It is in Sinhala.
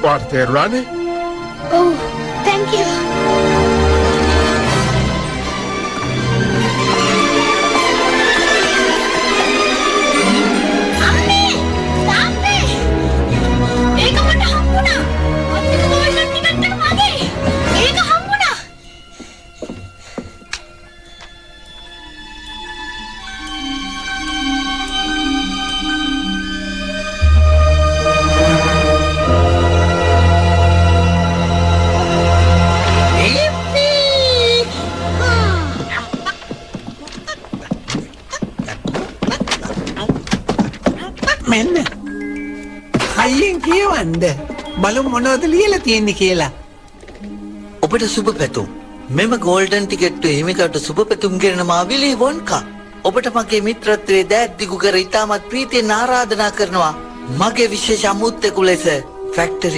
ඔයාට තේරුණානේ? ඔව්, thank you. අම්මේ, තාත්තේ, ඒක මට හම්බුණා. අන්තිම ගෝල්ඩන් ටිකට් එක මගේ. ඒක හම්බුණා. මෙන්න. හයියෙන් කියවන්න. බලමු මොනවද ලියලා තියෙන්නේ කියලා. ඔබට සුබ පැතුම්. මෙම ගෝල්ඩන් ටිකට් හිමිකට සුබ පැතුම් ගෙනෙන මා විලි වොන්කා. ඔබට මගේ මිත්‍රත්වයේ දෑත් දිගු කර ඉතාමත් ප්‍රීතියෙන් ආරාධනා කරනවා. මගේ විශේෂ අමුත්තෙකු ලෙස ෆැක්ටරියට